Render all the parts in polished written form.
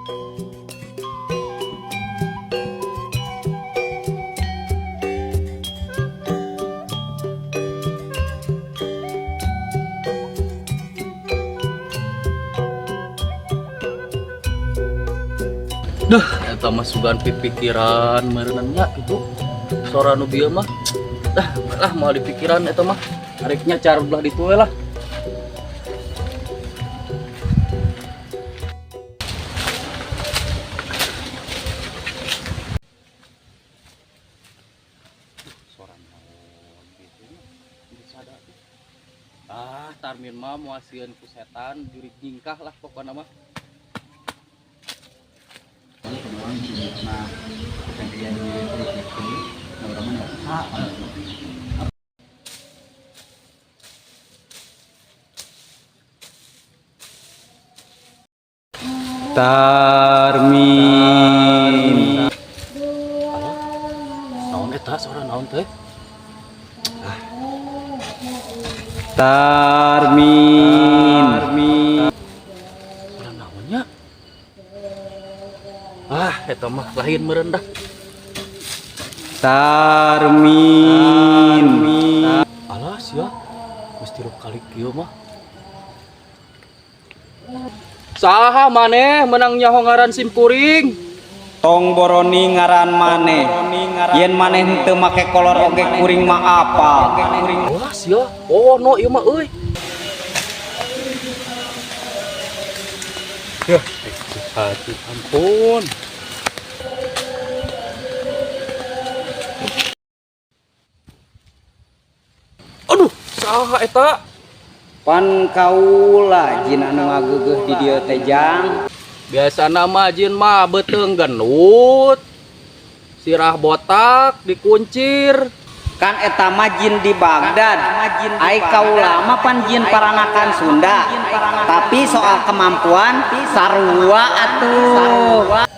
Duh, eta mah sugan pipikiran meureunna nya kitu. Sora nu bieu mah. Dah, lah moal dipikiran eta mah. Arek nyacar belah ditu we lah. Sora naon kitu nya? Sada teh. Ah, Tarmin mah moal sieun ku setan, jurig nyingkah lah pokona mah. Tarmin. Naon eta sora naon teh? Tarmin. Sora naon nya? Ah, eta mah lain meureun dah. Tarmin. Alah sia, geus tilu kali kieu mah. Saha maneh menang nyaho ngaran sim kuring? Tong boroni ngaran maneh. Yen maneh henteu make kolor oge kuring mah apal. Alah sia, oh no ieu mah euy. Yah, hati ampun. Aduh, saha eta? Pan kaula jin anu ngageugeuh di dieu teh, Jang. Biasana mah jin mah beuteung gendut. Sirah botak dikuncir. Kan eta mah jin di Baghdad. Ai kaula mah pan jin paranakan Sunda. Tapi soal kemampuan sarua atuh.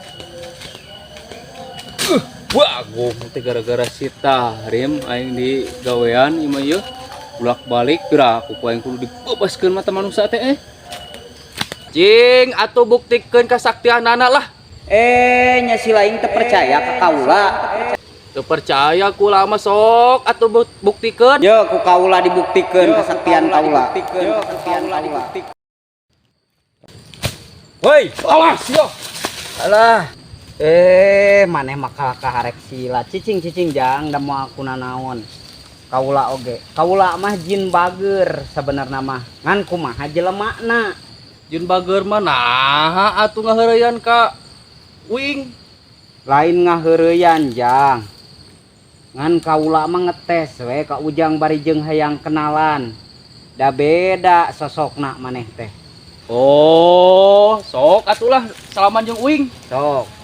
Wah, goblok teh gara-gara si Tahrim aing di gawean ieu mah ieu. Bolak-balik pira ku aing kudu dibebaskeun mata manusia teh eh. Jing, atuh buktikeun kasaktianana lah. Eh, nya si laing teu percaya ka kaula. Teu percaya ku lama sok atuh buktikeun. Yo ku kaula dibuktikeun kesaktian kaula. Woi, awas yo. Alah. Eh, maneh mah kaharek sila cicing-cicing Jang, da moal ku nanaon. Kaula oge. Kaula mah jin bager sabenerna mah. Ngan kumaha jelemana? Jin bager mah naha atuh ngaheureuyan ka wing. Lain ngaheureuyan, Jang. Ngan kaula mah ngetes we ka Ujang bari jeung hayang kenalan. Da beda sosokna maneh teh. Oh, sok atulah salaman jeung uing. Sok.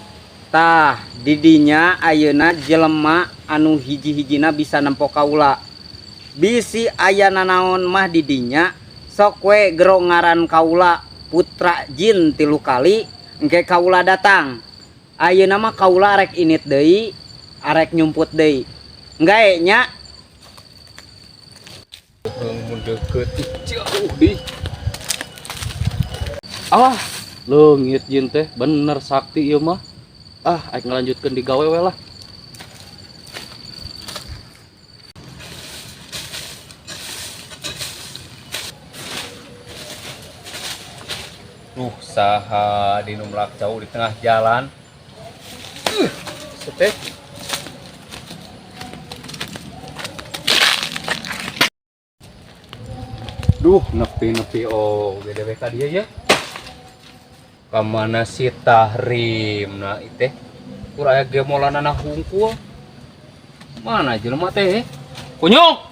Tah, didinya ayeuna jelema anu hiji-hijina bisa nempo kaula. Bisi aya nanaon mah didinya sok we gero ngaran kaula putra jin 3 kali engke kaula datang. Ayeuna mah kaula arek init deui, arek nyumput deui. Enggae nya. Mun deukeut jauh di. Ah, leungit jin teh bener sakti ieu mah. Ah, aing ngalanjutkeun digawe we lah. Duh, saha di nu melak jauh di tengah jalan. Seteh. Duh, nepi-nepi oh, gede ka dia ya. Kamana si Tahrim nah iteh. Kur aya gemolanana hungkul. Mana jelema teh? Kunyuk.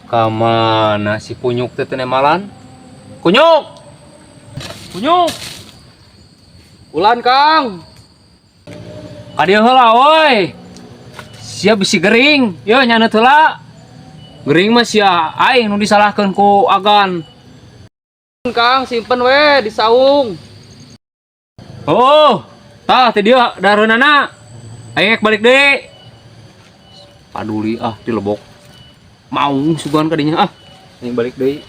Kamana si Kunyuk teh teu nemalan? Kunyuk. Kunyuk. Ulan, Kang. Ka dieu heula woi. Sia bisi gering. Yo nyaneut heula. Gering mah sia aing nu disalahkeun ku Agan. Kang, simpen we di saung. Oh, tah teh dia dareunana. Aing balik deui. Paduli ah dilebok. Maung sugan ka dinya ah. Aing balik deui.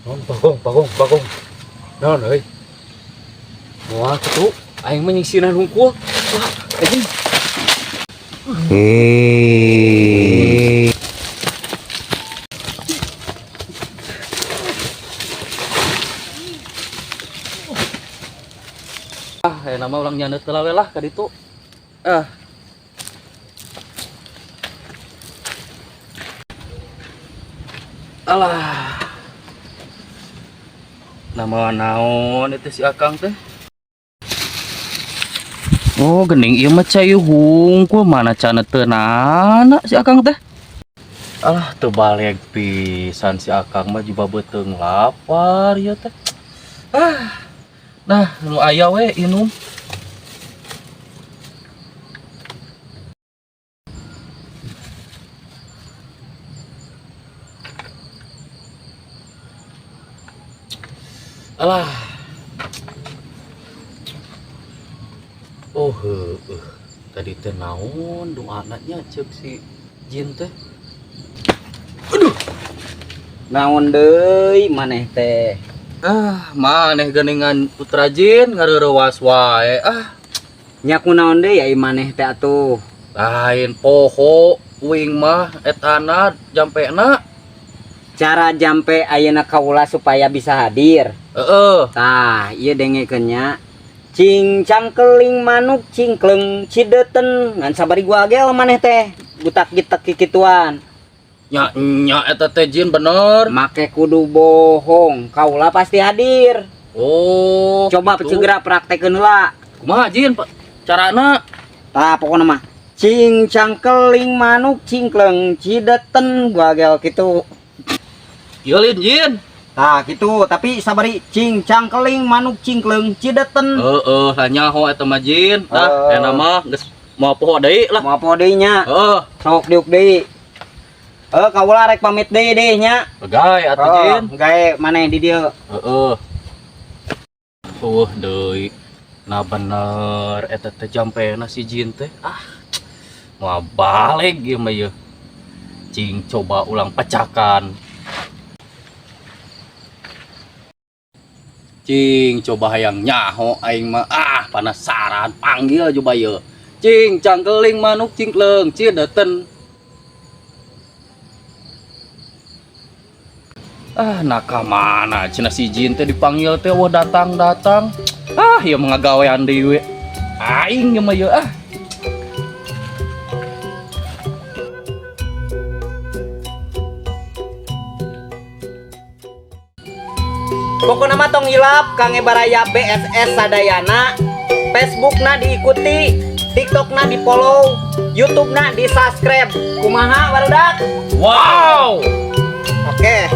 Non bagong bagong bagong. Non euy. Moal kitu aing mah nyingsinan hungkul. Wah, anjing. Ah, aya nama ulang nyandet heula we lah ka ditu. Ah. Alah. Nama naon itu si Akang teh? Oh, gening ieu mah cai hungkul mana cana teu nana si Akang teh. Alah, teu baleg pisan si Akang mah jiba beuteung lapar ieu teh. Ah. Nah, nu aya we inum. Alah. Oh, heueuh. Tadi teh naon doana nya ceuk si jin teh. Naon deui maneh teh? Ah, maneh geuningan putra jin ngareurewas wae. Ah, Nya kunaon deui ai maneh teh atuh? Lain poho uing mah etana jampena. Cara jampe ayeuna kaula supaya bisa hadir. Heeh. Tah, ieu dengekeun nya. Cing cangkeling manuk cingkleng cideten ngan sabari gua gel maneh teh gutak gitek kikituan. Nya nya eta teh jin bener. Make kudu bohong, kaula pasti hadir. Oh, coba gitu. Segera praktekeun heula. Kumaha jin carana? Tah, pokona mah cing cangkeling manuk cingkleng cideten gua gel kitu. Ieu lin jin. Tah kitu, tapi sabari cing cangkeling manuk cingkleng cideten. Heeh, lah nyaho eta mah jin. Tah, Heeh. eta mah geus moal poho deui lah. Moal poho deui nya. Heeh. Sok diuk deui. Kaula rek pamit deui deh nya. Gae atuh jin. Gae maneh di dieu. Heeh. Eueuh deui. Nah bener eta teh jampena si jin teh. Ah. Moal balik ieu mah ieu. Cing coba ulang pecakan. Cing coba hayang nyaho aing mah, ah, penasaran panggil coba ieu. Cing cangkeling manuk cingkleng cideten. Ah, nah ka mana cenah si jin teh dipanggil teh wah datang-datang. Ah, ieu mah ngagawean deui we. Aing ieu mah ieu ah. Pokokna mah tong hilap Kang Baraya BSS sadayana. Facebookna diikuti, TikTokna di follow, YouTubena di subscribe. Kumaha barudak? Wow. Oke.